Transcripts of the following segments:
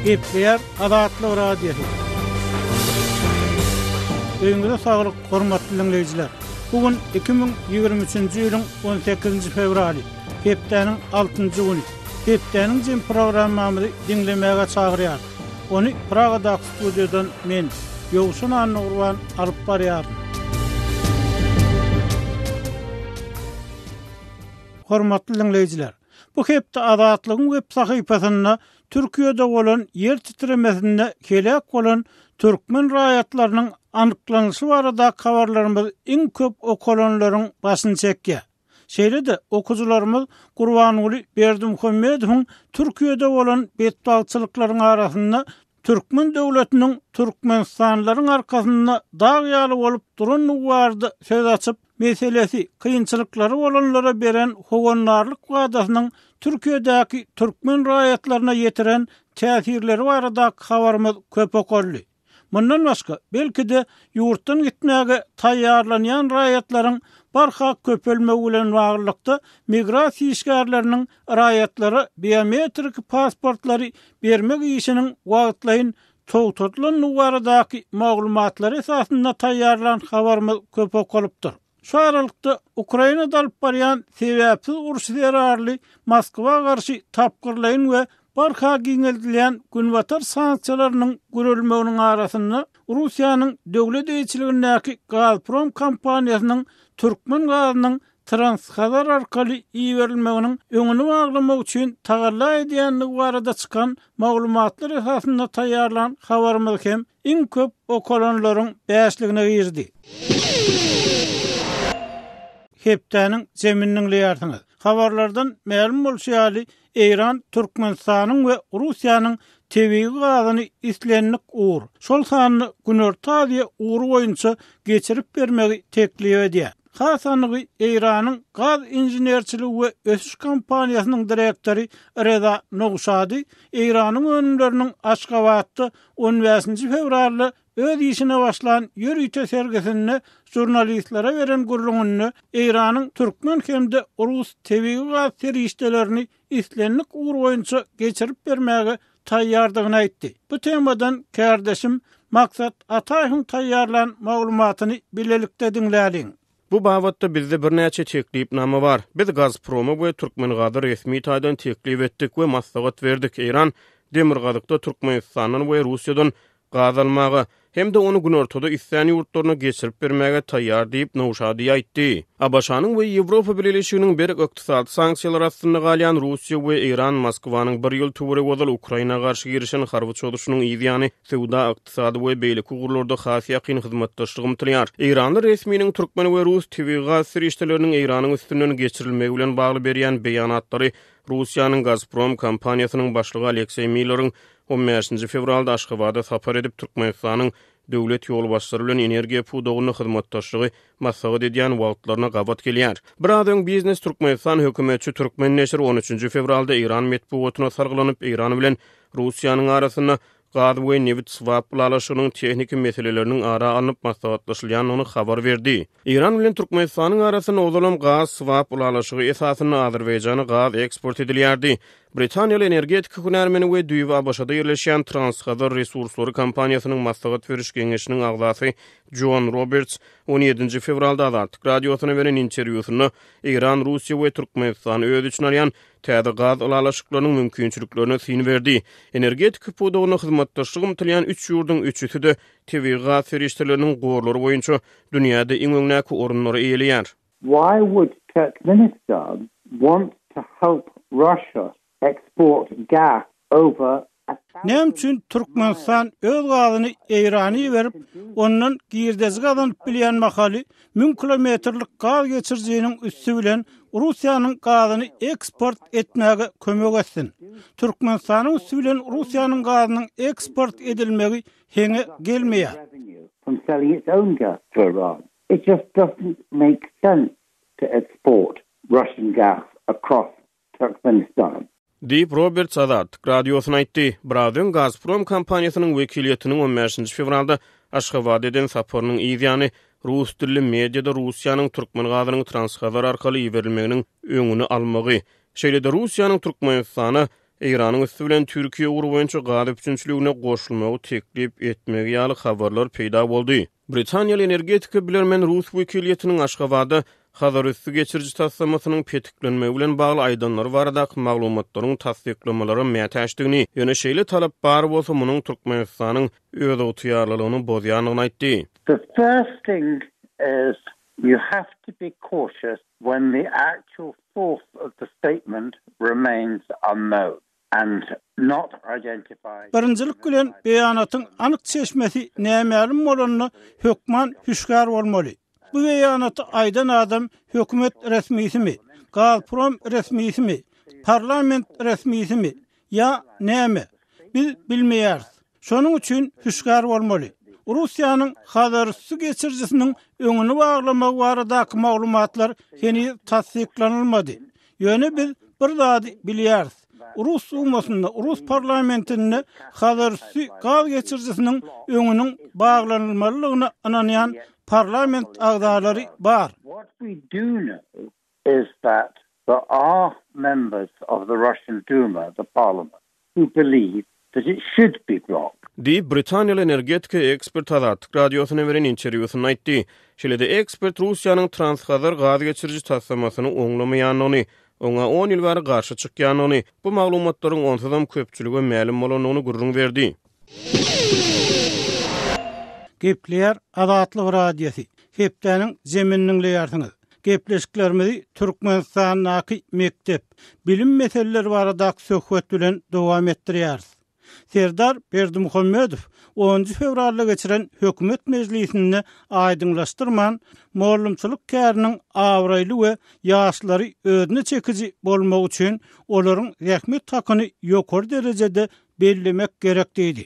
Gepleýär Azatlyk Radiosy. Öýüňize saglyk, hormatly diňleýjiler! Bu gün 2023-nji ýylyň 18-nji fewraly, hepdäniň altynjy güni. Hepdäniň jem programmamyzy diňlemäge çagyrýarys. Ony Pragadaky studiýadan men, Ýowşan Annagurban alyp barýaryn. Hormatly diňleýjiler! Bu hepde Azatlygyň web sahypasynda Türkiýede bolan ýer titremesinde heläk bolan türkmen raýatlarynyň anyklanylyşy baradaky habarlarymyz iň köp okalanlaryň başyny çekýär. Şeýle-de, okyjylarymyz Gurbanguly Berdimuhamedowyň Türkiýede bolan betbagtçylyklaryň arasynda türkmen döwletiniň türkmenistanlylaryň arkasynda dag ýaly bolup durandygy barada söz açyp, meselesi, kynçylyklary bolanlara beren howandarlyk wadasynyň Türkiýedäki türkmen raýatlaryna ýetiren täsirleri baradaky habarymyz köp okaldy. Mundan başga, belki-de, ýurtdan gitmäge taýýarlanýan raýatlaryň barha köpelmegi bilen baglylykda, migrasiýa işgärleriniň raýatlara biometrik pasportlary bermek işiniň wagtlaýyn togtadylandygy baradaky maglumatlar esasynda taýýarlan habarymyz köp okalypdyr. Şu aralykda, Ukrainada alyp barýan sebäpsiz urşy zerarly Moskwa garşy tapgyrlaýyn we barha giňeldilýän Günbatar sanksiýalarynyň gürelmeginiň arasynda, Russiýanyň döwlet eýeçiligindäki Gazprom kompaniýasynyň türkmen gazynyň Transhazar arkaly iberilmeginiň öňüni baglamak üçin tagalla edýändigi barada çykan maglumatlar esasynda taýýarlan habarymyz hem iň köp okalanlaryň bäşligine girdi. Hepdäniň jemini diňleýärsiňiz. Habarlardan mälim bolşy ýaly, Eýran Türkmenistanyň we Russiýanyň tebigy gazyny islendik ugur, şol sanda Günorta Aziýa ugry boýunça geçirip bermegi teklip edýär. Has anygy, Eýranyň gaz inženerçiligi we ösüş kompaniýasynyň direktory Reza Nowşady Eýranyň önümleriniň Aşgabatda on bäşinji fewralda öz işine başlan ýörite sergisinde žurnalistlere beren gürrüňinde Eýranyň türkmen hem-de rus tebigy gaz serişdelerini islendik ugur boýunça geçirip bermäge taýýardygyny aýtdy. Bu temadan kärdeşim Maksat Ataýewiň taýýarlan maglumatyny bilelikde diňläliň. Bu babatda bizde birnäçe teklipnama bar. Biz Gazproma we Türkmengaza resmi taýdan teklip etdik we maslahat berdik, Eýran demirgazykda Türkmenistandan we Russiýadan gaz almaga hem-de ony günortada islän ýurtlaryna geçirip bermäge taýýar diýip, Nowşadi aýtdy. ABŞ-nyň we Ýewropa Bileleşiginiň berk ykdysady sanksiýalary astynda galýan Russiýa we Eýran Moskwanyň bir ýyl töweregi ozal Ukraina garşy girişen harby çozuşynyň yz ýany söwda-ykdysady we beýleki ugurlarda has ýakyn hyzmatdaşlyga ymtylýar. Eýranly resminiň türkmen we rus tebigy gaz serişdeleriniň Eýranyň üstünden geçirilmegi bilen bagly berýän beýanatlary Russiýanyň Gazprom kompaniýasynyň başlygy Alekseý Milleriň on bäşinji fewralda Aşgabada sapar edip, Türkmenistanyň döwlet ýolbaşçylary bilen energiýa pudagynda hyzmatdaşlygy maslahat edýän wagtlaryna gabat gelýär. Biraz öň Biznes Türkmenistan hökümetçi türkmen neşiri on üçünji fewralda eýran metbugatyna salgylanyp, Eýran bilen Russiýanyň arasynda gaz we nebit swap ylalaşygynyň tehniki meseleleriniň ara alnyp maslahatlaşylýandygyny habar berdi. Eýran bilen Türkmenistanyň arasynda ozalam gaz swap ylalaşygy esasynda Azerbaýjana gaz eksport edilýärdi. Britaniýaly energetika hünärmeni we düýbi ABŞ-da ýerleşýän Transhazar resurslary kompaniýasynyň maslahat beriş geňeşiniň agzasy Jon Roberts on ýedinji fewralda Azatlyk Radiosyna beren interwýusynda Eýran, Russiýa we Türkmenistany öz içine alýan täze gaz ylalaşyklarynyň mümkinçiliklerine syn berdi. Energetika pudagynda hyzmatdaşlyga ymtylýan üç ýurduň üçüsi-de tebigy gaz serişdeleriniň gorlary boýunça dünýäde iň öňdäki orunlary eýeleýär. Why would Turkmenistan want to help Russia export gas over Näme üçin Türkmenistan öz gazyny Eýrana iberip, ondan girdeji gazanyp bilýän mahaly, müň kilometrlik gaz geçirijiniň üsti bilen Russiýanyň gazyny eksport etmäge kömek etsin? Türkmenistanyň üsti bilen Russiýanyň gazynyň eksport edilmegi heňe gelmeýär. Diýip, Roberts Azatlyk Radiosyna aýtdy. Biraz öň Gazprom kompaniýasynyň wekiliýetiniň on bäşinji fewralda Aşgabada eden saparynyň yz ýany, rus dilli mediada Russiýanyň türkmen gazynyň Transhazar arkaly iberilmeginiň öňüni almagy, şeýle-de Russiýanyň Türkmenistana. Eýranyň üsti bilen Türkiýe ugry boýunça gaz üpjünçiligine goşulmagy teklip etmegi ýaly habarlar peýda boldy. Britaniýaly energetika bilermen rus wekiliýetiniň Aşgabada Hazarüsti geçiriji taslamasynyň petiklenmegi bilen bagly aýdanlary baradaky maglumatlaryň tassyklamalara mätäçdigini, ýöne şeýle talap bar bolsa, munuň Türkmenistanyň özygtyýarlylygyny bozýandygyny aýtdy. The first thing is you have to be cautious when the actual source of the statement remains unknown and not identified. Birinjilik bilen, beýanatyň anyk çeşmesi nämälim bolanda hökman hüşgär bolmaly. Bu beýanaty aýdan adam hökümet resmisimi, Gazprom resmisimi, parlament resmisimi ýa näme? Biz bilmeýäris. Şonuň üçin hüşgär bolmaly. Russiýanyň Hazarüsti geçirijisiniň öňüni baglamagy baradaky maglumatlar heniz tassyklanylmady. Ýöne biz bir zady bilýäris. Rus Dumasynda, rus parlamentinde Hazarüsti gaz geçirijisiniň öňüniň baglanylmalydygyna ynanýan parlament agzalary bar. What we do know is that there are members of the Russian Duma, the parliament, who believe that it should be blocked. Diýip, britaniýaly energetika eksperti Azatlyk Radiosyna beren interwýusynda aýtdy. Şeýle-de ekspert Russiýanyň Transhazar gaz geçiriji taslamasyny oňlamaýandygyny, oňa on ýyl bäri garşy çykýandygyny, bu maglumatlaryň onsuzam köpçülige mälim bolandygyny gürrüň berdi. Gepleýär Azatlyk Radiosy, Hepdäniň jemini diňleýärsiňiz. Gepleşiklerimizi Türkmenistandaky mekdep, bilim meseleleri baradaky söhbet bilen dowam etdirýäris. Serdar Berdimuhamedow onunjy fewralda geçiren hökümet mejlisinde aýdyňlaşdyrman, mugallymçylyk käriniň abraýly we ýaşlary özüne çekiji bolmagy üçin olaryň zähmet hakyny ýokary derejede bellemek gerek diýdi.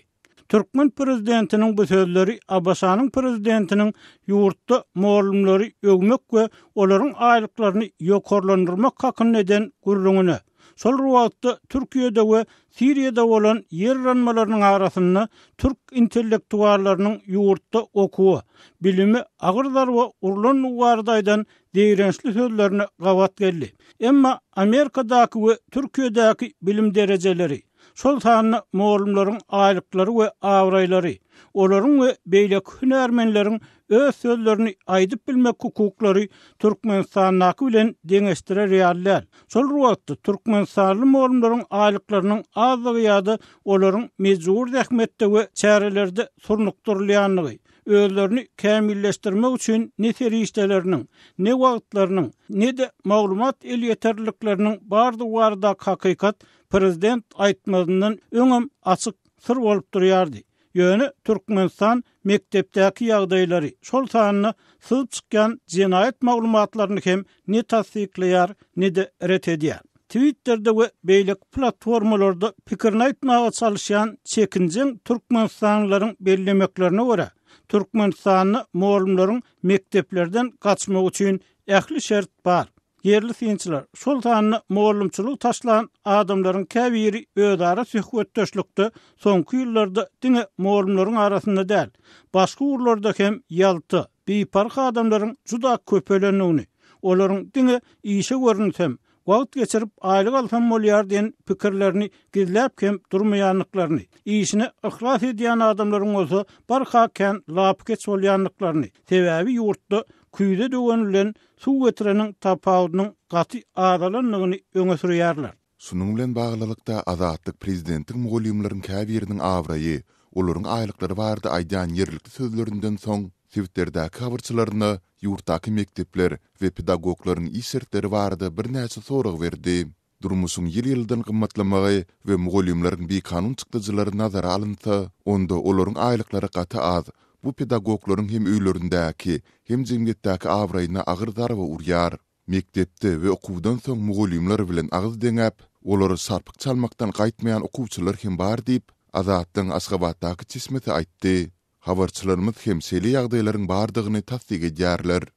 Türkmen prezidentiniň bu sözleri ABŞ-nyň prezidentiniň ýurtda mugallymlary öwmek we olaryň aýlyklaryny ýokarlandyrmak hakynda eden gürrüňine, şol bir wagtda Türkiýede we Siriýada bolan ýer yranmalarynyň arasynda türk intellektuallarynyň ýurtda okuwa, bilime agyr zarba urlandygy barada aýdan zeýrençli sözlerine gabat geldi. Emma Amerikadaky we Türkiýedäki bilim derejeleri, şol sanda mugallymlaryň aýlyklary we abraýlary, olaryň we beýleki hünärmenleriň öz sözlerini aýdyp bilmek hukuklary Türkmenistandaky bilen deňeşdirer ýaly däl. Şol bir wagtda, türkmenistanly mugallymlaryň aýlyklarynyň azdygy ýa-da olaryň mejbury zähmetde we çärelerde surnukdyrylýandygy, özlerini kämilleşdirmek üçin ne serişdeleriniň, ne wagtlarynyň, ne-de maglumat elýeterlilikleriniň bardygy baradaky hakykat prezident aýtmazyndan öňem açyk syr bolup durýardy. Ýöne Türkmenistan mekdepdäki ýagdaýlary, şol sanda syzyp çykýan jenaýat maglumatlaryny hem ne tassyklaýar, ne-de ret edýär. Twitterde we beýleki platformalarda pikirini aýtmaga çalyşýan çekinjeň türkmenistanlylaryň bellemeklerine görä, Türkmenistanda mugallymlaryň mekdeplerden gaçmagy üçin ähli şert bar. Ýerli synçylar, şol sanda mugallymçylygy taşlan adamlaryň käbiri özara söhbetdeşlikde soňky ýyllarda diňe mugallymlaryň arasynda däl, başga ugurlarda hem ýalta, biparh adamlaryň juda köpelendigini, olaryň diňe işe görünsem, wagt geçirip aýlyk alsam bolýar diýen pikirlerini gizläp hem durmaýandyklaryny, işine yhlas edýän adamlaryň bolsa barha kän lapykeç bolýandyklaryny, sebäbi ýurtda küýze döwen bilen suw getireniň tapawudynyň gaty azalandygyny öňe sürýärler. Şunuň bilen baglylykda, Azatlyk prezidentiň mugallymlaryň käbiriniň abraýy, olaryň aýlyklary barada aýdýan ýerlikli sözlerinden soň, sebitlerdäki habarçylaryna ýurtdaky mekdepler we pedagoglaryň iş şertleri barada birnäçe sorag berdi. Durmuşyň ýyl-ýyldan gymmatlamagy we mugallymlaryň bikanun çykdajylary nazara alynsa, onda olaryň aýlyklary gaty az. Bu pedagoglaryň hem öýlerindäki, hem jemgyýetdäki abraýyna agyr zarba urýar. Mekdepde we okuwdan soň mugallymlar bilen agyz deňäp, olara şarpyk çalmakdan gaýtmaýan okuwçylar hem bar diýip, Azatlygyň Aşgabatdaky çeşmesi aýtdy. Habarçylarymyz hem şeýle ýagdaýlaryň bardygyny tassyk edýärler.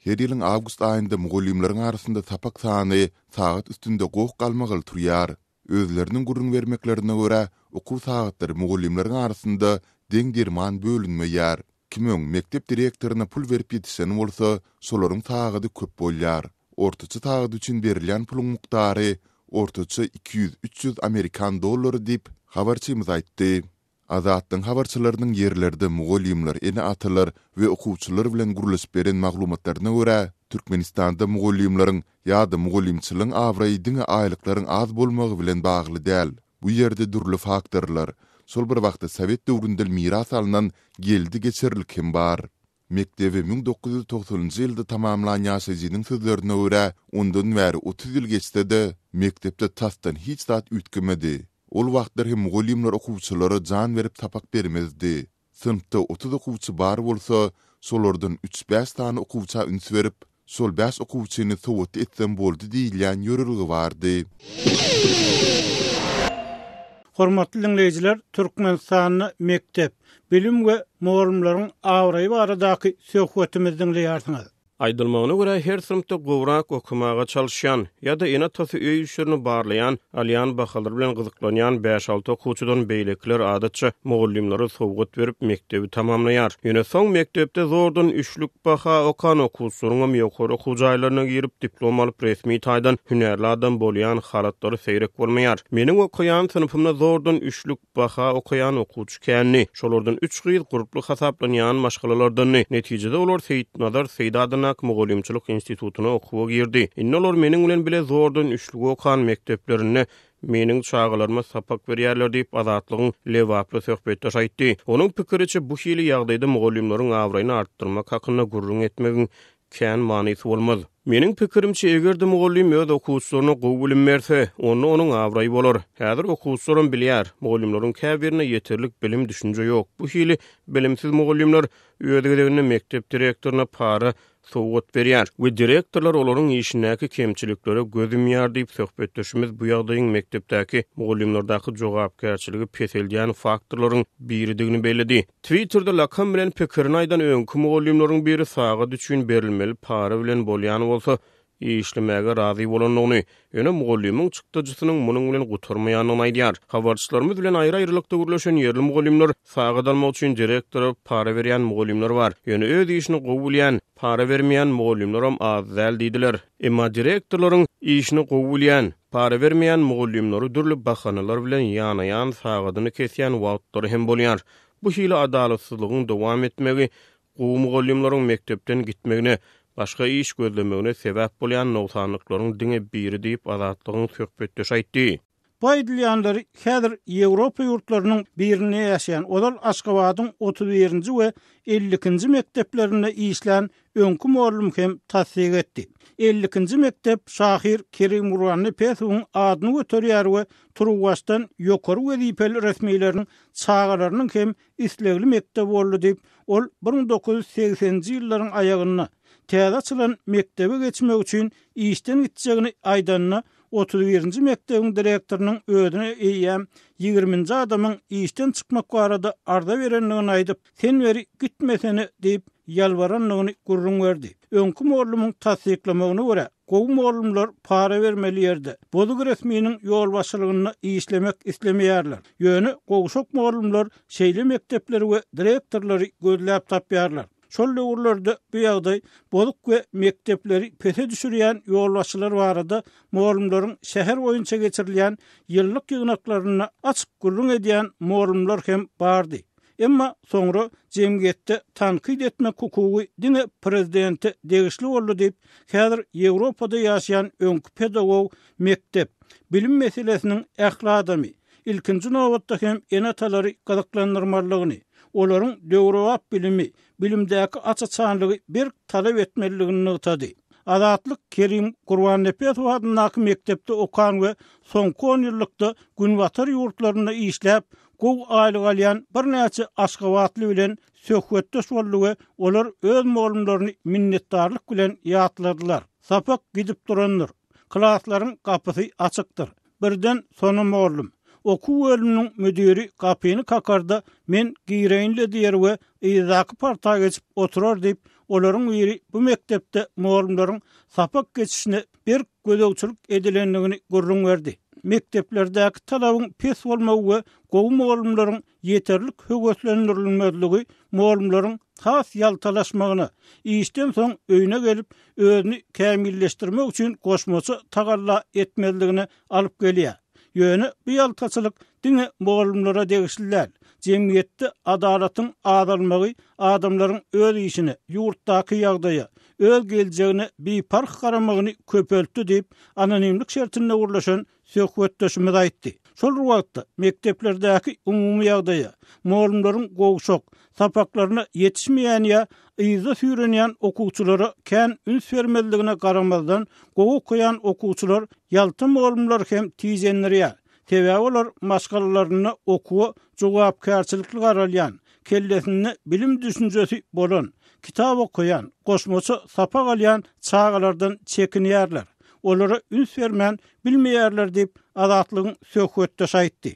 Her ýylyň awgust aýynda mugallymlaryň arasynda sapak sany sagat üstünde goh-galmagal turýar. Özleriniň gürrüň bermeklerine görä, okuw sagatlary mugallymlaryň arasynda deň-derman bölünmeýär. Kim öň mekdep direktoryna pul berip ýetişen bolsa, şolaryň sagady köp bolýar. Ortaça sagat üçin berilýän puluň mukdary. ortaça 200-300 amerikan dollary diýip, habarçymyz aýtdy. Azatlygyň habarçylarynyň ýerlerde mugallymlar, ene-atalar we okuwçylar bilen gürleşip beren maglumatlaryna görä, Türkmenistanda mugallymlaryň ýa-da mugallymçylygyň abraýy diňe aýlyklaryň az bolmagy bilen bagly däl. Bu ýerde dürli faktorlar, şol bir wagtda sowet döwründen miras alnan geldi-geçerlik hem bar. Mekdebi 1990-njy ýylda tamamlan ýaşaýjynyň sözlerine görä, ondan bäri 30 ýyl geçse-de, mekdepde tasdan hiç zat üýtgemedi. Ol wagtlar hem mugallymlar okuwçylara jan berip sapak bermezdi. Synpda 30 okuwçy bar bolsa, şolardan üç-bäş sany okuwça üns berip, şol bäş okuwçyny sowatly etsem boldy diýilýän ýörelge bardy. Hormatly diňleýjiler, Türkmenistanda mekdep, bilim we mugallymlaryň abraýy baradaky söhbetimizi diňleýärsiňiz. Aýdylmagyna görä, her synpda gowrak okamaga çalyşýan, ýa-da ene-atasy öý işlerini barlaýan, alýan bahalary bilen gyzyklanýan bäş-alty okuwçydan beýlekiler adatça mugallymlara sowgat berip mekdebi tamamlaýar. Ýöne soň mekdepde zordan üçlük baha okan okuwçylaryňam ýokary okuw jaýlaryna girip, diplom alyp resmi taýdan hünärli adam bolýan halatlary seýrek bolmaýar. Meniň okaýan synpymda zordan üçlük baha okaýan okuwçy kändi. Şolardan üç gyz gurply hasaplanýan maşgalalardandy. Netijede olar Seýitnazar Seýdi adyndaky mugallymçylyk institutyna okuwa girdi. Indi olar meniň bilen bile zordan üçlük okan mekdeplerinde meniň çagalaryma sapak berýärler diýip, Azatlygyň lebaply söhbetdeşi aýtdy. Onuň pikiriçe, bu hili ýagdaýda mugallymlaryň abraýyny artdyrmak hakynda gürrüň etmegiň kän manysy bolmaz. Meniň pikirimçe, eger-de mugallym öz okuwçylaryna gowy bilim berse, onda onuň abraýy bolar. Häzir okuwçylaram bilýär, mugallymlaryň käbirinde ýeterlik bilim-düşünje ýok. Bu hili bilimsiz mugallymlar öz gezeginde mekdep direktoryna para, sowgat berýär we direktorlar olaryň işindäki kemçiliklere göz ýumýar diýip, söhbetdeşimiz bu ýagdaýyň mekdepdäki mugallymlardaky jogapkärçiligi peseldýän faktorlaryň biridigini belledi. Twitterde lakam bilen pikirini aýdan öňki mugallymlaryň biri sagat üçin berilmeli para bilen bolýan bolsa, işlemäge razy bolandygyny, ýöne mugallymyň çykdajysynyň munuň bilen gutarmaýandygyny aýdýar. Habarçylarymyz bilen aýry-aýrylykda gürleşen ýerli mugallymlar sagat almak üçin direktora para berýän mugallymlar bar, ýöne öz işini gowy bilýän, para bermeýän mugallymlaram az däl diýdiler. Emma direktorlaryň işini gowy bilýän, para bermeýän mugallymlary dürli bahanalar bilen ýanaýan sagadyny kesýän wagtlary hem bolýar. Bu hili adalatsyzlygyň dowam etmegi gowy mugallymlaryň mekdepden gitmegine, başga iş gözlemegine sebäp bolýan nogsanlyklaryň diňe biri diýip, Azatlygyň söhbetdeşi aýtdy. Bu aýdylýanlary häzir Ýewropa ýurtlarynyň birinde ýaşaýan, ozal Aşgabadyň 31-nji we 52-nji mekdeplerinde işlän öňki mugallym hem tassyk etdi. 52-nji mekdep şahyr Kerim Gurbannepesowyň adyny göterýär we turuwbaşdan ýokary wezipeli resmileriň çagalarynyň hem islegli mekdep boldy diýip, ol 1980-nji ýyllaryň aýagynda, täze açylan mekdebe geçmek üçin işden gitjegini aýdanda, 31-nji mekdebiň direktorynyň özüne eýýäm ýigriminji adamyň işden çykmak barada arza berendigini aýdyp, Sen beri gitmesene diýip, ýalbarandygyny gürrüň berdi. Öňki mugallymyň tassyklamagyna görä, gowy mugallymlar para bermeli ýerde, bozuk resminiň ýolbaşçylygynda işlemek islemeýärler. Ýöne gowşak mugallymlar şeýle mekdepleri we direktorlary gözläp tapýarlar. Şol döwürlerde bu ýagdaý bozuk we mekdepleri pese düşürýän ýolbaşçylar barada mugallymlaryň şäher boýunça geçirilýän ýyllyk ýygnaklarynda açyk gürrüň edýän mugallymlar hem bardy. Emma soňra jemgyýetde tankyt etmek hukugy diňe prezidente degişli boldy diýip, häzir Ýewropada ýaşaýan öňki pedagog mekdep, bilim meselesiniň ähli adamy, ilkinji nobatda hem ene-atalary gyzyklandyrmalydygyny, olaryň döwrebap bilimi, bilimdäki aç-açanlygy berk talap etmelidigini nygtady. Azatlyk Kerim Gurbannepesow adyndaky mekdepde okan we soňky onýyllykda günbatar ýurtlarynda işläp, gowy aýlyk alýan birnäçe aşgabatly bilen söhbetdeş boldy we olar öz mugallymlaryny minnetdarlyk bilen ýatladylar. Sapak gidip durandyr. Klaslaryň gapysy açykdyr. Birden Sona mugallym, Okuw bölüminiň müdiri gapyny kakarda men gireýin-le diýer we yzdaky parta geçip oturar diýip, olaryň biri bu mekdepde mugallymlaryň sapak geçişine berk gözegçilik edilendigini gürrüň berdi. Mekdeplerdäki talabyň pes bolmagy we gowy mugallymlaryň ýeterlik höweslendirilmezligi mugallymlaryň has ýaltalaşmagyna, işden soň öýüne gelip, özüni kämilleşdirmek üçin goşmaça tagalla etmezligine alyp gelýär. Ýöne bu ýaltaçylyk diňe mugallymlara degişli däl. Jemgyýetde adalatyň azalmagy adamlaryň öz işine, ýurtdaky ýagdaýa, öz geljegine biparh garamagyny köpeltdi diýip, anonimlik şertinde gürleşen söhbetdeşimiz aýtdy. Şol bir wagtda, mekdeplerdäki umumy ýagdaýa, mugallymlaryň gowşak, sapaklaryna ýetişmeýän ýa yzda süýrenýän okuwçylara kän üns bermezligine garamazdan, gowy okaýan okuwçylar ýalta mugallymlary hem tijendirýär. Sebäbi olar maşgalalarynda okuwa jogapkärçilikli garalýan, kellesinde bilim düşünjesi bolan, kitap okaýan, goşmaça sapak alýan çagalardan çekinýärler, olara üns bermän bilmeýärler diýip, Azatlygyň söhbetdeşi aýtdy.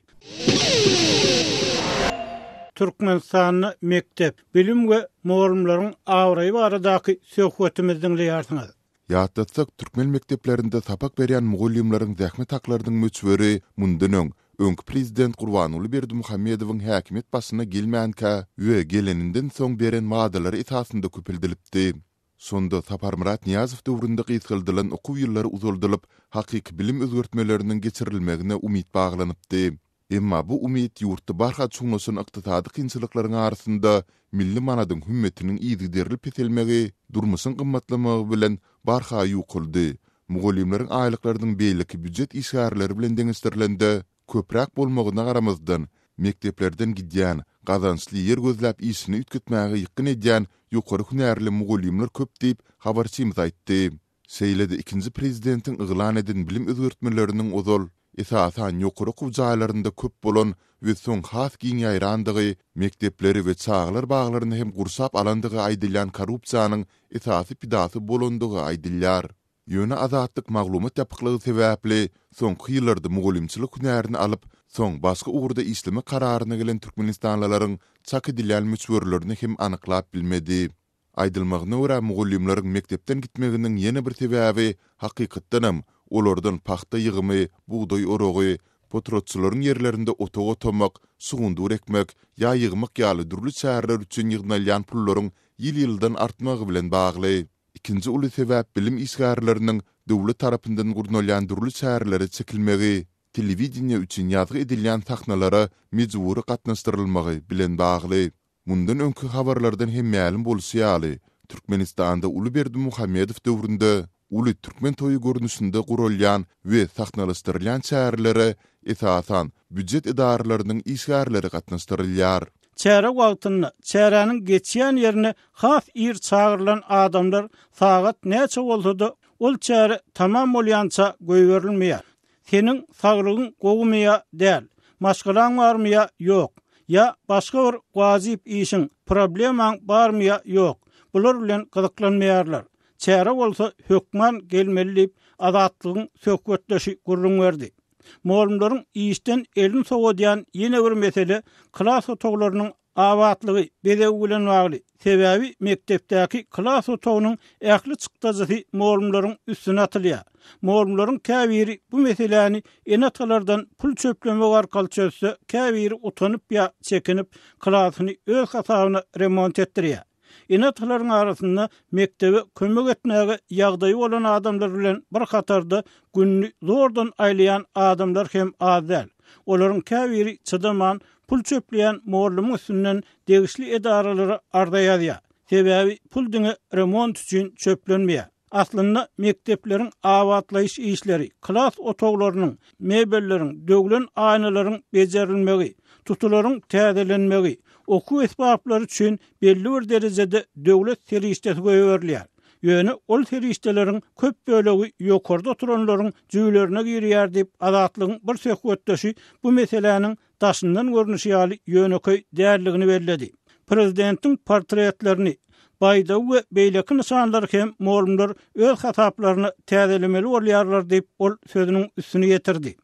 Türkmenistanda mekdep, bilim we mugallymlaryň abraýy baradaky söhbetimizi diňleýärsiňiz. Ýatlatsak, türkmen mekdeplerinde sapak berýän mugallymlaryň zähmet haklarynyň möçberi mundan öň, öňki prezident Gurbanguly Berdimuhamedowyň häkimiýet başyna gelmänkä we geleninden soň beren wadalary esasynda köpeldilipdi. Şonda Saparmyrat Nyýazow döwründe gysgaldylan okuw ýyllary uzaldylyp, hakyky bilim özgertmeleriniň geçirilmegine umyt baglanypdy. Emma bu umyt ýurtda barha çuňlaşan ykdysady kynçylyklaryň arasynda milli manadyň hümmetiniň yzygiderli peselmegi, durmuşyň gymmatlamagy bilen barha ýukaldy. Mugallymlaryň aýlyklarynyň beýleki býujet işgärleri bilen deňeşdirilende köpräk bolmagyna garamazdan, mekdeplerden gidýän, gazançly ýer gözläp işini üýtgetmäge ýykgyn edýän ýokary hünärli mugallymlar köp diýip, habarçymyz aýtdy. Şeýle-de ikinji prezidentiň yglan eden bilim özgertmeleriniň ozal, esasan, ýokary okuw jaýlarynda köp bolan we soň has giň ýaýrandygy, mekdepleri we çagalar baglaryny hem gurşap alandygy aýdylýan korrupsiýanyň esasy pidasy bolandygy aýdylýar. Ýöne Azatlyk maglumat ýapyklygy sebäpli soňky ýyllarda mugallymçylyk hünärini alyp, soň başga ugurda işlemek kararyna gelen türkmenistanlylaryň çak edilýän möçberlerini hem anyklap bilmedi. Aýdylmagyna görä, mugallymlaryň mekdepden gitmeginiň ýene bir sebäbi, hakykatdanam, olardan pagta ýygymy, bugdaý oragy, potratçylaryň ýerlerinde otag otamak, şugundyr ekmek ýa ýygmak ýaly dürli çäreler üçin ýygnalýan pullaryň ýyl-ýyldan artmagy bilen bagly. Ikinji uly sebäp bilim işgärleriniň döwlet tarapyndan gurnalýan dürli çärelere çekilmegi, telewideniýe üçin ýazgy edilýän sahnalara mejbury gatnaşdyrylmagy bilen bagly. Mundan öňki habarlardan hem mälim bolşy ýaly, Türkmenistanda uly Berdimuhamedow döwründe uly türkmen toýy görnüşinde guralýan we sahnalaşdyrylýan çärelere, esasan, býujet edaralarynyň işgärleri gatnaşdyrylýar. Çäre wagtynda, çäräniň geçýän ýerine has ir çagyrylan adamlar sagat näçe bolsa-da, ol çäre tamam bolýança goýberilmeýär. Seniň saglygyň gowumy ýa däl, maşgalaň barmy ýa ýok, ýa başga bir wajyp işiň, problemaň barmy ýa ýok, bular bilen gyzyklanmaýarlar. Çärä bolsa hökman gelmeli diýip, Azatlygyň söhbetdeşi gürrüň berdi. Mugallymlaryň işden elini sowadýan ýene bir mesele klas otaglarynyň Abatlygy, bezegi bilen bagly. Sebäbi mekdepdäki klas otagynyň ähli çykdajysy mugallymlaryň üstüne atylýar. Mugallymlaryň käbiri bu meseläni ene-atalardan pul çöplemek arkaly çözse, käbiri utanyp ýa çekinip, klasyny öz hasabyna remont etdirýär. Ene-atalaryň arasynda mekdebe kömek etmäge ýagdaýy bolan adamlar bilen bir hatarda gününi zordan aýlaýan adamlar hem az däl. Olaryň käbiri çydaman, pul çöpleýän mugallymyň üstünden degişli edaralara arza ýazýar. Sebäbi pul diňe remont üçin çöplenmeýär. Aslynda mekdepleriň abatlaýyş işleri, klas otaglarynyň, mebelleriň, döwlen aýnalaryň bejerilmegi, tutularyň täzelenmegi, okuw esbaplary üçin belli bir derejede döwlet serişdesi goýberilýär. Ýöne ol serişdeleriň köp bölegi ýokarda oturanlaryň jübülerine girýär diýip, Azatlygyň bir söhbetdeşi bu meseläniň daşyndan görnüşi ýaly ýönekeý däldigini belledi. Prezidentiň portretlerini, baýdagy we beýleki nyşanlary hem mugallymlar öz hasaplaryna täzelemeli bolýarlar diýip, ol sözüniň üstüni ýetirdi.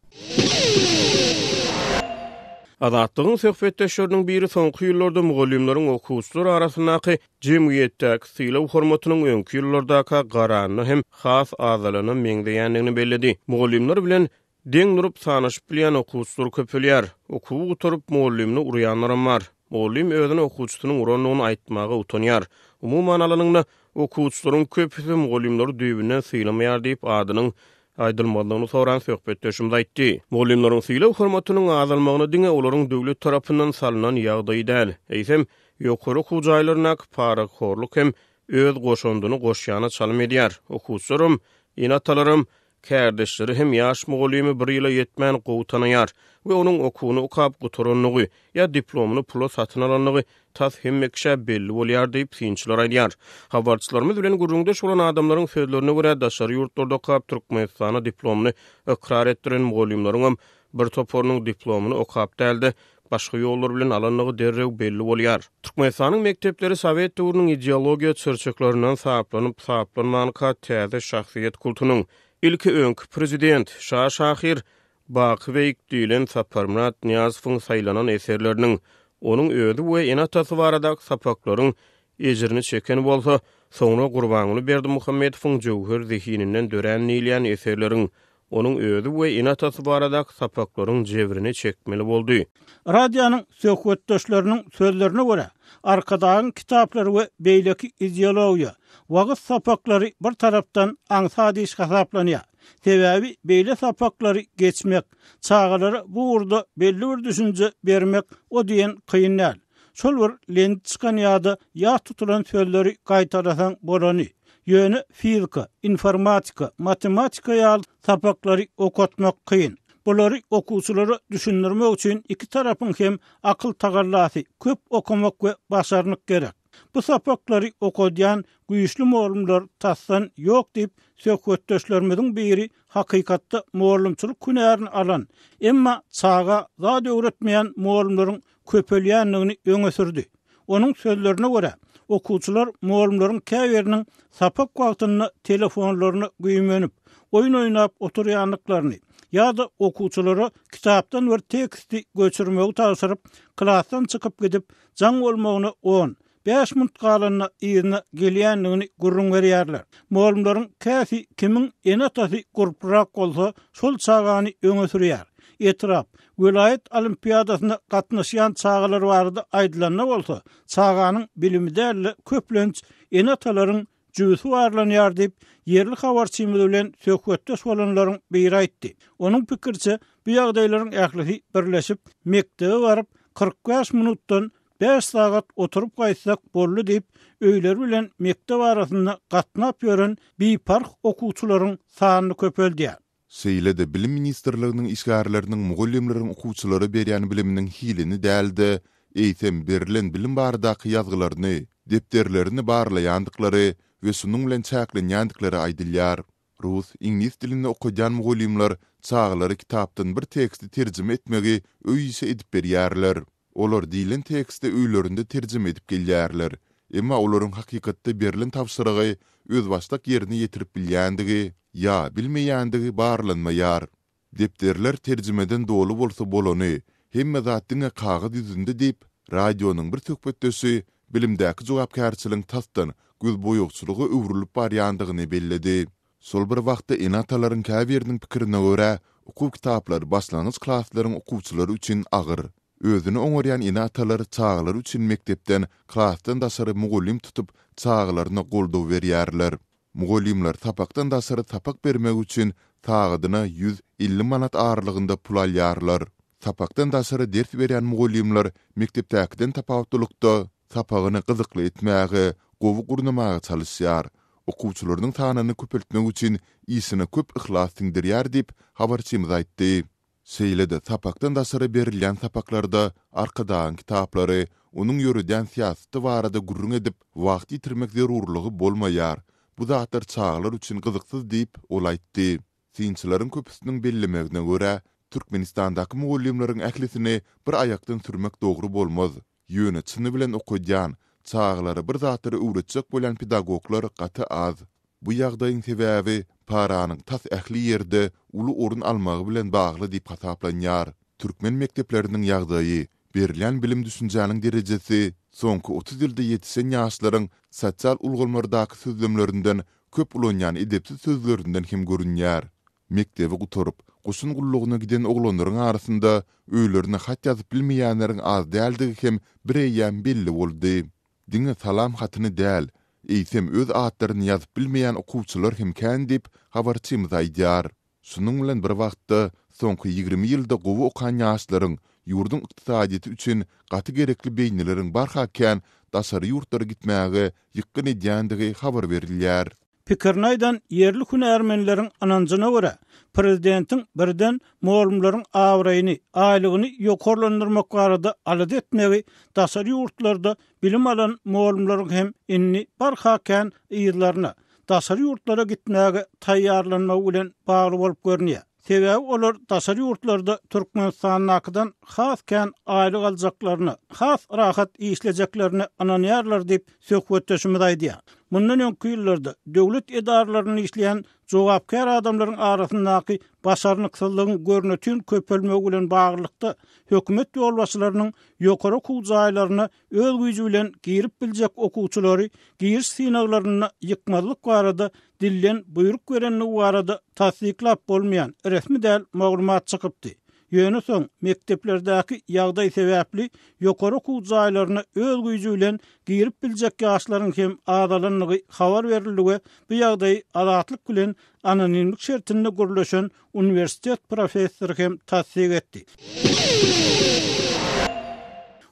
Azatlygyň söhbetdeşleriniň biri soňky ýyllarda mugallymlaryň okuwçylar arasyndaky jemgyýetdäki sylag-hormatynyň öňki ýyllardaka garanda hem has azalana meňzeýändigini belledi. Mugallymlar bilen. Deň durup sanaşyp bilýän okuwçylar köpelýär. Okuwy gutaryp, mugallymyny urýanlaram bar. Mugallym özüne okuwçysynyň urandygyny aýtmaga utanýar. Umuman alanyňda, okuwçylaryň köpüsi mugallymlary düýbünden sylamaýar diýip, adynyň aýdylmazlygyny soran söhbetdeşimiz aýtdy. Mugallymlaryň sylag-hormatynyň azalmagyna diňe olaryň döwlet tarapyndan salnan ýagdaýy däl, eýsem, ýokary okuw jaýlaryndaky parahorluk hem öz goşandyny goşýana çalym edýär. Okuwçylaram, ene-atalaram, Kärdeşleri hem ýaş mugallymy bir ýyla ýetmän gowy tanaýar we onuň okuwyny okap gutarandygy ýa diplomyny pula satyn alandygy tas hemme kişä belli bolýar diýip, synçylar aýdýar. Habarçylarymyz bilen gürrüňdeş bolan adamlaryň sözlerine görä, daşary ýurtlarda okap, Türkmenistana diplomyny ykrar etdiren mugallymlaryňam bir toparynyň diplomyny okap däl-de, başga ýollar bilen alandygy derrew belli bolýar. Türkmenistanyň mekdepleri sowet döwrüniň ideologiýa çyrçyklaryndan saplanyp, saplanmanka täze şahsyýet kultunyň, ilki öňki prezident, şa şahyr, baky beýik diýlen Saparmyrat Nyýazowyň saýlanan eserleriniň, onuň özi we ene-atasy baradaky sapaklaryň ejirini çeken bolsa, soňra Gurbanguly Berdimuhamedowyň jöwher zehininden dörän diýilýän eserleriň, onuň özi we ene-atasy baradaky sapaklaryň jebrini çekmeli boldy. Radionyň söhbetdeşleriniň sözlerine görä, Arkadagyň kitaplary we beýleki ideologiýa, wagyz sapaklary bir tarapdan aňsat iş hasaplanýar. Sebäbi beýle sapaklary geçmek, çagalara bu ugurda belli bir düşünje bermek o diýen kyn däl. Şol bir lent çykan ýa-da ýat tutulan sözleri gaýtalasaň bolany. Ýöne fizika, informatika, matematika ýaly sapaklary okatmak kyn. Bulary okuwçylara düşündirmek üçin iki tarapyň hem akyl tagallasy, köp okamak we başarnyk gerek. Bu sapaklary okadýan güýçli mugallymlar tasdan ýok diýip, söhbetdeşlerimiziň biri hakykatda mugallymçylyk hünärini alan, emma çaga zat öwretmeýän mugallymlaryň köpelýändigini öňe sürdi. Onuň sözlerine görä, okuwçylar mugallymlaryň käbiriniň sapak wagtynda telefonlaryna güýmenip, oýun oýnap oturýandyklaryny ýa-da okuwçylara kitapdan bir teksti göçürmegi tabşyryp, klasdan çykyp gidip, jaň bolmagyna on, Bäş munt galanda yzyna gelýändigini gürrüň berýärler. Mugallymlaryň käsi kimiň ene-atasy gurplurak bolsa, şol çagany öňe sürýär. Etrap, welaýat olimpiadasyna gatnaşýan çagalar barada aýdylanda bolsa, çaganyň bilimi däl-de, köplenç ene-atalaryň jübüsi barlanýar diýip, ýerli habarçymyz bilen söhbetdeş bolanlaryň biri aýtdy. Onuň pikiriçe, bu ýagdaýlaryň ählisi birleşip, mekdebe baryp, 45 minutdan Bäş sagat oturyp gaýtsak boldy diýip, öýleri bilen mekdep arasynda gatnap ýören biparh okuwçylaryň sanyny köpeldýär. Şeýle-de Bilim ministrliginiň işgärleriniň mugallymlaryň okuwçylara berýän biliminiň hilini däl-de, eýsem, berlen bilim baradaky ýazgylaryny, depderlerini barlaýandyklary we şunuň bilen çäklenýändikleri aýdylýar. Rus, iňlis dilinde okadýan mugallymlar çagalara kitapdan bir teksti terjime etmegi öý işi edip berýärler. Olar diýlen teksti öýlerinde terjime edip gelýärler. Emma olaryň hakykatda berlen tabşyrygy özbaşdak ýerine ýetirip bilýändigi ýa bilmeýändigi barlanmaýar. Depderler terjimeden doly bolsa bolany, hemme zat diňe kagyz ýüzünde diýip, radionyň bir söhbetdeşi bilimdäki jogapkärçiligiň tasdan gözboýagçylyga öwrülip barýandygyny belledi. Şol bir wagtda ene-atalaryň käbiriniň pikirine görä, okuw kitaplary başlangyç klaslaryň okuwçylary üçin agyr. Özüni oňarýan ene-atalar çagalary üçin mekdepden, klasdan daşary mugallym tutup, çagalaryna goldaw berýärler. Mugallymlar sapakdan daşary sapak bermek üçin sagadyna 150 manat aralygynda pul alýarlar. Sapakdan daşary ders berýän mugallymlar mekdepdäkiden tapawutlylykda, sapagyny gyzykly etmäge, gowy gurnamaga çalyşýar. Okuwçylarynyň sanyny köpeltmek üçin işine köp yhlas siňdirýär diýip, habarçymyz aýtdy. Şeýle-de sapakdan daşary berilýän sapaklarda Arkadagyň kitaplary, onuň ýöredýän syýasaty barada gürrüň edip, wagt ýitirmek zerurlygy bolmaýar, bu zatlar çagalar üçin gyzyksyz diýip, ol aýtdy. Synçylaryň köpüsiniň bellemegine görä, Türkmenistandaky mugallymlaryň ählisini bir aýakdan sürmek dogry bolmaz. Ýöne çyny bilen okadýan, çagalara bir zatlary öwretjek bolýan pedagoglar gaty az. Bu ýagdaýyň sebäbi paranyň tas ähli ýerde uly orun almagy bilen bagly diýip hasaplanýar. Türkmen mekdepleriniň ýagdaýy, berilýän bilim-düşünjäniň derejesi soňky 30 ýylda ýetişen ýaşlaryň sosial ulgamlardaky sözlemlerinden köp ulanýan edepsiz sözlerinden hem görünýär. Mekdebi gutaryp, goşun gullugyna giden oglanlaryň arasynda öýlerine hat ýazyp bilmeýänleriň az däldigi hem bireýýäm belli boldy. Diňe salam hatyny däl, eýsem öz atlaryny ýazyp bilmeýän okuwçylar hem kän diýip, habarçymyz aýdýar. Şunuň bilen bir wagtda, soňky 20 ýylda gowy okan ýaşlaryň, ýurduň ykdysadyýeti üçin gaty gerekli beýnileriň barha kän daşary ýurtlara gitmäge ýykgyn edýändigi habar berilýär. Pikirini aýdan ýerli hünärmenleriň ynanjyna görä, prezidentiň birden mugallymlaryň abraýyny, aýlygyny ýokarlandyrmak barada alada etmegi daşary ýurtlarda bilim alan mugallymlaryň hem indi barha kän yzlaryna, daşary ýurtlara gitmäge taýýarlanmagy bilen bagly bolup görünýär. Sebäbi olar daşary ýurtlarda Türkmenistandakydan has kän aýlyk aljaklaryna, has rahat işlejeklerine ynanýarlar diýip, söhbetdeşimiz aýdýar. Mundan öňki ýyllarda döwlet edaralarynda işleýän jogapkär adamlaryň arasyndaky başarnyksyzlygyň görnetin köpelmegi bilen baglylykda, hökümet ýolbaşçylarynyň ýokary okuw jaýlaryna öz güýji bilen girip biljek okuwçylary giriş synaglarynda ýykmazlyk barada dilden buýruk berendigi barada tassyklap bolmaýan resmi däl maglumat çykypdy. Ýöne soň mekdeplerdäki ýagdaý sebäpli ýokary okuw jaýlaryna öz güýji bilen girip biljek ýaşlaryň hem azalandygy habar berildi we bu ýagdaýy Azatlyk bilen anonimlik şertinde gürleşen uniwersitet professory hem tassyk etdi.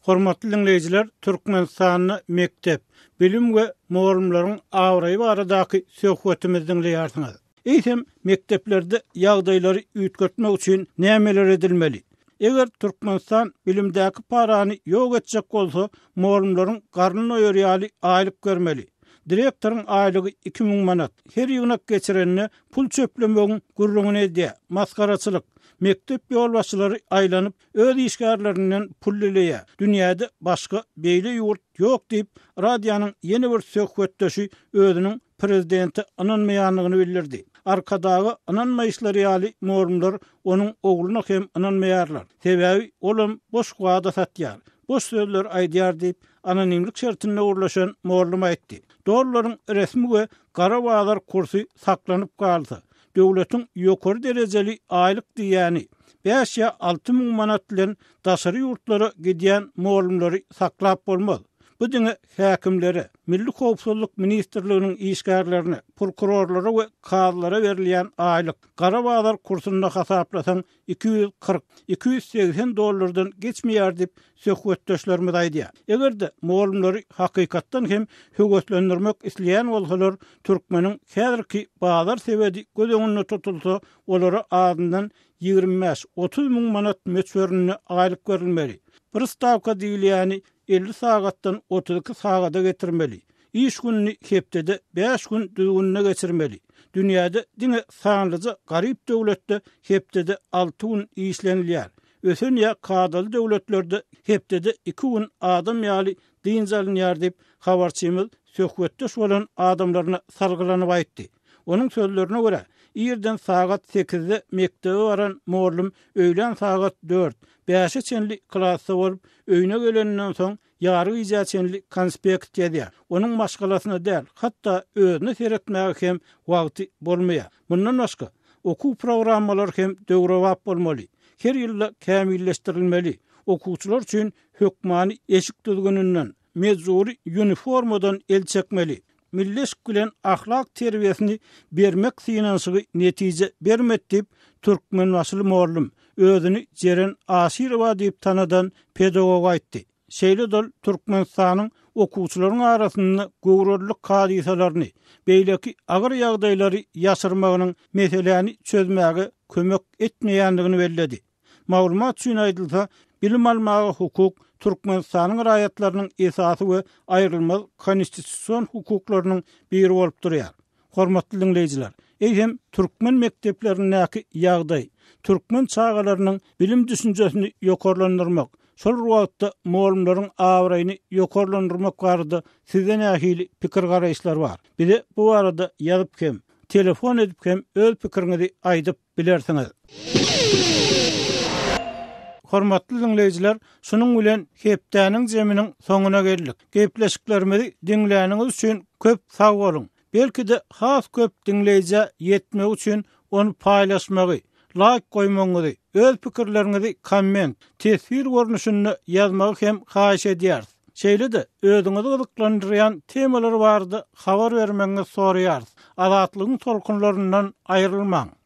Hormatly diňleýjiler, Türkmenistanda mekdep, bilim we mugallymlaryň abraýy baradaky söhbetimizi diňleýärsiňiz. Eýsem, mekdeplerde ýagdaýlary üýtgetmek üçin nämeler edilmeli? Eger Türkmenistan bilimdäki parany ýok etjek bolsa, mugallymlaryň garny doýar ýaly aýlyk bermeli. Direktoryň aýlygy 2000 manat. Her ýygnak geçirende pul çöplemegiň gürrüňini edýär. Masgaraçylyk. Mekdep ýolbaşçylary aýlanyp, öz işgärlerinden pul dileýär. Dünýäde başga beýle ýurt ýok diýip, radionyň ýene bir söhbetdeşi özüniň prezidente ynanmaýandygyny bildirdi. Arkadaga ynanmaýyşlary ýaly mugallymlar onuň ogluna hem ynanmaýarlar. Sebäbi olam boş wada satýar, boş sözler aýdýar diýip, anonimlik şertinde gürleşen mugallym aýtdy. Dollaryň resmi we gara bazar kursy saklanyp galsa, döwletiň ýokary derejeli aýlyk diýýäni, bäş ýa 6000 manat bilen daşary ýurtlara gidýän mugallymlary saklap bolmaz. Bu diňe häkimlere, Milli howpsuzlyk ministrliginiň işgärlerine, prokurorlara we kazylara berilýän aýlyk. Gara bazar kursunda hasaplasaň, 240, 280 dollardan geçmeýär diýip, söhbetdeşlerimiz aýdýar. Eger-de mugallymlary hakykatdan hem höweslendirmek isleýän bolsalar, türkmeniň häzirki bazar sebedi göz öňünde tutulsa, olara azyndan 25, 30 müň manat möçberinde aýlyk berilmeli. Bir stawka diýilýäni 50 sagatdan 32 sagada getirmeli. Iş gününi hepdede bäş gün düzgünine geçirmeli. Dünýäde diňe sanlyja garyp döwletde hepdede alty gün işlenilýär. Ösen ýa kadaly döwletlerde hepdede iki gün adam ýaly dynç alynýar diýip, habarçymyz söhbetdeş bolan adamlaryna salgylanyp aýtdy. Onuň sözlerine görä, irden sagat sekizde mekdebe baran mugallym öýlän sagat dört, bäşe çenli klasda bolup, öýüne geleninden soň ýary gijä çenli konspekt ýazýar. Onuň maşgalasyna däl, hatda özüne seretmäge hem wagty bolmaýar. Mundan başga, okuw programmalary hem döwrebap bolmaly. Her ýylda kämilleşdirilmeli. Okuwçylar üçin hökmany eşik düzgüninden, mejbury uniformadan el çekmeli. Milli eşik bilen ahlak terbiýesini bermek synanyşygy netije bermedi diýip, türkmenbaşyly mugallym, özüni Jeren Aşyrowa diýip tanadan pedagog aýtdy. Şeýle-de ol Türkmenistanyň okuwçylaryň arasynda göwrelilik hadysalaryny, beýleki agyr ýagdaýlary ýaşyrmagynyň meseläni çözmäge kömek etmeýändigini belledi. Maglumat üçin aýdylsa, bilim almaga hukuk Türkmenistanyň raýatlarynyň esasy we aýrylmaz konstitusion hukuklarynyň biri bolup durýar. Hormatly diňleýjiler, eýsem türkmen mekdeplerindäki ýagdaý, türkmen çagalarynyň bilim düşünjesini ýokarlandyrmak, şol bir wagtda mugallymlaryň abraýyny ýokarlandyrmak barada sizde nähili pikir-garaýyşlar bar? Bize bu barada ýazyp hem, telefon edip hem öz pikiriňizi aýdyp bilersiňiz. Hormatly diňleýjiler, şunuň bilen hepdäniň jeminiň soňuna geldik. Gepleşiklerimizi diňläniňiz üçin köp sag boluň! Belki-de has köp diňleýjä ýetmegi üçin ony paýlaşmagy, laýk goýmagyňyzy, öz pikirleriňizi komment, teswir görnüşinde ýazmagy hem haýyş edýäris. Şeýle-de, özüňizi gyzyklandyrýan temalar barada habar bermegiňizi soraýarys. Azatlygyň tolkunlaryndan aýrylmaň!